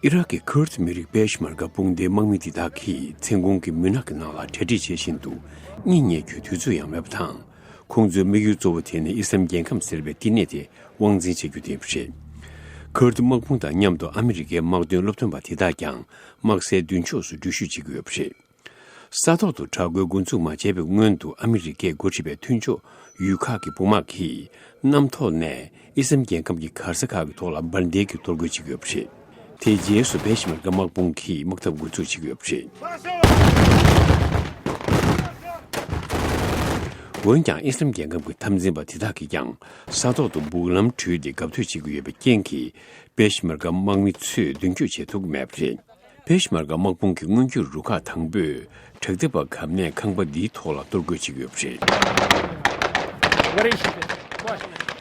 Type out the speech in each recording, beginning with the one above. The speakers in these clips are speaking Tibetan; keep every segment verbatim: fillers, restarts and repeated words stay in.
ཨི་རག་གི་ཁུར་ཏི་མི་རིགས་པེ་ཤ་མར་ཀ་དཔུང་སྡེའི་དམག་མི་འདི་དག་གིས་མཚན་གུང་གི་མུན་ནག་གི་ནང་ལ་གྲ་སྒྲིག་བྱེད་བཞིན་དུ་གཉིད་ཉལ་རྒྱུའི་དུས་ཚོད་ཡང་མེད་པ་དང་། ཁོང་ཚོའི་དམིགས་ཡུལ་གཙོ་བོ་དེ་ནི་ཨི་སི་ལམ་རྒྱལ་ཁམས་ཟེར་བའི་བསྟི་གནས་དེ་དབང་འཛིན་བྱེད་རྒྱུ་དེ་ཡིན་པ་རེད། ཁུར་ཏི་དམག་དཔུང་དང་མཉམ་དུ་ཨ་མི་རི་ཀའི་དམག་དོན་སློབ་སྟོན་པ་དེ་དག་ཀྱང་དམག་སའི་མདུན་ཕྱོགས་སུ་འགྲུལ་བཞུད་བྱེད་ཀྱི་ཡོད་པ་རེད། ས་ཐོག་ཏུ་དྲག་རྒོལ་འགོ་འཛུགས་མ་བྱས་པའི་སྔོན་དུ་ཨ་མི་རི་ཀས་འགོ་ཁྲིད་པའི་མཐུན་ཕྱོགས་ཡུལ་ཁག་གི་དཔུང་དམག་གིས་གནམ་ཐོག་ནས་ཨི་སི་ལམ་རྒྱལ་ཁམས་ཀྱི་མཁར་ས་ཁག་གི་ཐོག་ལ་འབར་མདེལ་གྱིས་གཏོར་རྒོལ་བྱེད་ཀྱི་ཡོད་པ་རེད། དེའི་རྗེས་སུ་པེ་ཤ་མར་ཀ་དམག་དཔུང་གིས་དམག་འཐབ་འགོ་འཛུགས་བྱེད་ཀྱི་ཡོད་པ་རེད། འོན་ཀྱང་ཨི་སི་ལམ་རྒྱལ་ཁམས་ཀྱི་འཐབ་འཛིང་པ་དེ་དག་གིས་ཀྱང་ས་ཐོག་ཏུ་སྦུག་ལམ་བྲུས་ཏེ་འགབ་ཐོད་བྱེད་ཀྱི་ཡོད་པའི་རྐྱེན་གྱིས་པེ་ཤ་མར་ཀ་དམག་མི་ཚོས་མདུན་སྐྱོད་བྱེད་ཐུབ་ཀྱི་མེད་པ་རེད། པེ་ཤ་མར་ཀ་དམག་དཔུང་གི་སྔོན་སྐྱོད་རུ་ཁག་དང་པོས་དྲག་འཐབ་པ་གབ་ནས་ཁང་པ་འདིའི་ཐོག་ལ་གཏོར་རྒོལ་བྱེད་ཀྱི་ཡོད་པ་རེད།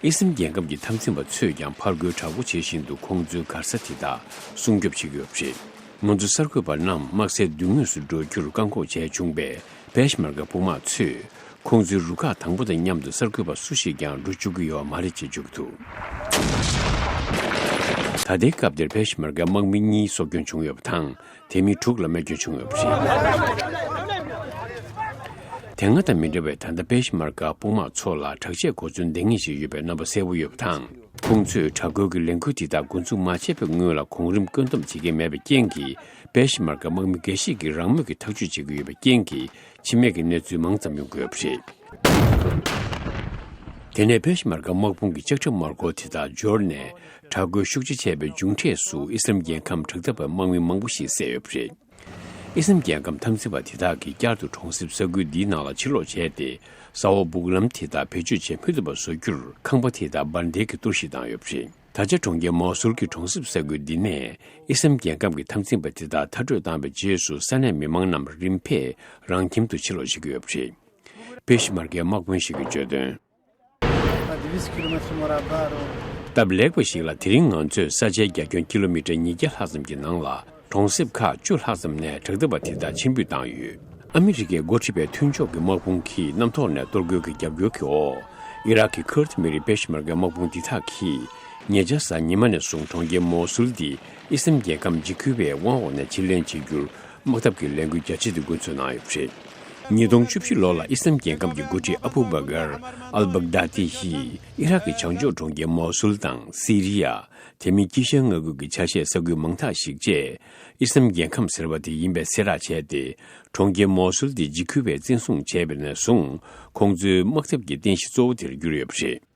ཨི་སི་ལམ་རྒྱལ་ཁམས་ཀྱི་འཐབ་འཛིང་པ་ཚོས་ཀྱང་ཕར་རྒོལ་དྲག་པོ་བྱེད་བཞིན་དུ་ཁོང་ཚོའི་མཁར་ས་དེ་དག་སྲུང་སྐྱོབ་བྱེད་ཀྱི་ཡོད་པ་རེད། ང་ཚོ་གསར་འགོད་པ་རྣམས་དམག་སའི་མདུན་ངོས་སུ་འགྲོ་རྒྱུར་བཀག་འགོག་བྱས་བྱུང་བས། པེ་ཤ་མར་ཀ་དཔུང་དམག་ཚོས་ཁོང་ཚོའི་རུ་ཁག་དང་པོ་དང་མཉམ་དུ་གསར་འགོད་པ་སུ་ཞིག་ཀྱང་འགྲོ་བཅུག་གི་ཡོད་པ་མ་རེད་ཅེས་བརྗོད་ཀྱི་འདུག་ད་ལྟའི་སྐབས་འདིར་པེ་ཤ་མར་ཀའི་དམག་མི་གཉིས་སྲོག་སྐྱོན་བྱུང་ཡོད་པ་དང་། དེ་མིན་དྲུག་ལ་རྨས་སྐྱོན་བྱུང་ཡོད་པ་རེད། དེ་སྔ་དང་མི་འདྲ་བའི་ད་ལྟ་པེ་ཤ་མར་ཀ་དཔུང་དམག་ཚོ་ལ་དྲག་ཆས་གོ་མཚོན་ལྡང་ངེས་ཤིག་ཡོད་པའི་རྣམ་པ་གསལ་པོ་ཡོད་པ་དང་། ཁོང་ཚོས་དྲག་རྒོལ་གྱི་ལས་འགུལ་དེ་དག་འགོ་འཛུགས་མ་བྱས་པའི་སྔོན་ལ་གོང་རིམ་བཀོད་འདོམས་བྱེད་ཀྱི་མེད་པའི་རྐྱེན་གྱིས། པེ་ཤ་མར་ཀ་དམག་མི་འགའ་ཞིག་གིས་རང་མོས་ཀྱིས་ཐག་གཅོད་བྱེད་ཀྱི་ཡོད་པའི་རྐྱེན་གྱིས། འཆི་རྨས་ཀྱི་གནས་ཚུལ་མང་ཙམ་ཡོང་གི་ཡོད་པ་རེད། དེ་ནས་པེ་ཤ་མར་ཀ་དམག་དཔུང་གི་ལྕགས་ཁྲབ་དམག་འཁོར་དེ་དག་འབྱོར་ནས་དྲག་རྒོལ་ཤུགས་ཆེ་བྱས་པའི་མཇུག་འབྲས་སུ་ཨི་སི་ལམ་རྒྱལ་ཁམས་དྲག་འཐབ་པའི་དམག་མི་མང་པོ་ཞིག་བསད་ཡོད་པ་རེད། ཨི་སི་ལམ་རྒྱལ་ཁམས་འཐབ་འཛིང་པ་དེ་དག་གིས་བསྐྱར་དུ་གྲོང་གསེབ་ས་ཁུལ་འདིའི་ནང་ལ་ཕྱིར་ལོག་བྱས་ཏེ། ས་འོག་སྦུག་ལམ་དེ་དག་བེད་སྤྱོད་བྱེད་མི་ཐུབ་པ་བཟོ་རྒྱུར་ཁང་པ་དེ་དག་འབར་མདེལ་གྱིས་གཏོར་བཤིག་བཏང་ཡོད་པ་རེད། ད་ཆ་གྲོང་ཁྱེར་མོ་སུལ་གྱི་གྲོང་གསེབ་ས་ཁུལ་འདི་ནས་ཨི་སི་ལམ་རྒྱལ་ཁམས་ཀྱི་འཐབ་འཛིང་པ་དེ་དག་མཐར་སྐྲོད་བཏང་བའི་རྗེས་སུ་ས་གནས་མི་མང་རྣམས་རིམ་པས་རང་ཁྱིམ་དུ་ཕྱིར་ལོག་བྱེད་ཀྱི་ཡོད་པ་རེད། པེ་ཤ་མར་ཀའི་དམག་དཔོན་ཞིག་གིས་བརྗོད་དོན། སྟབས་ལེགས་པ་ཞིག་ལ་དེ་རིང་ང་ཚོས་ས་ཆའི་རྒྱ་ཁྱོན་ཀི་ལོ་མི་ཊར་ཉིས་བརྒྱ་ལྷག་ཙམ་གྱི་ནང་ལ། གྲོང་གསེབ་ཁག་བཅུ་ལྷག་ཙམ་ནས་དྲག་འཐབ་པ་དེ་དག་ཕྱིར་འབུད་བཏང་ཡོད། ཨ་མི་རི་ཀའི་འགོ་ཁྲིད་པའི་མཐུན་ཕྱོགས་ཀྱི་དམག་དཔུང་གིས་གནམ་ཐོག་ནས་གཏོར་རྒོལ་གྱི་རྒྱབ་སྐྱོར་གྱི་འོག་ཨི་རག་གི་ཁུར་ཏི་མི་རིགས་པེ་ཤ་མར་ཀའི་དམག་དཔུང་འདི་དག་གིས་ཉེ་ཆར་གཟའ་ཉི་མ་ནས་བཟུང་གྲོང་ཁྱེར་མོ་སུལ་འདི་ཨི་སི་ལམ་རྒྱལ་ཁམས་འཇིགས་སྐུལ་བའི་དབང་འོག་ནས་ཕྱིར་ལེན་བྱེད་རྒྱུར་དམག་འཐབ་ཀྱི་ལས་འགུལ་རྒྱ་ཆེ་དེ་འགོ་འཛུགས་གནང་ཡོད་པ་རེད། ཉིས་སྟོང་བཅུ་བཞི་ལོ་ལ་ཨི་སི་ལམ་རྒྱལ་ཁམས་ཀྱི་འགོ་ཁྲིད་ཨ་བུ་བྷ་གར་ཨལ་བྷག་དཱ་ཏི་ཡིས་ཨི་རག་གི་བྱང་ཕྱོགས་གྲོང་ཁྱེར་མོ་སུལ་དང་སི་རི་ཡ། དེ་མིན་དཀྱིལ་ཤར་མངའ་ཁུལ་གྱི་ཆ་ཤས་ས་ཁུལ་མང་དག་ཞིག་བཅས་ཨི་སི་ལམ་རྒྱལ་ཁམས་ཟེར་བ་དེ་ཡིན་པའི་གསལ་བསྒྲགས་བྱས་ཏེ། གྲོང་ཁྱེར་མོ་སུལ་དེ་འཇིགས་སྐུལ་བས་བཙན་བཟུང་བྱས་པ་ནས་བཟུང་ཁོང་ཚོའི་དམག་འཐབ་ཀྱི་རྟེན་གཞི་གཙོ་བོ་དེར་གྱུར་ཡོད་པ་རེད།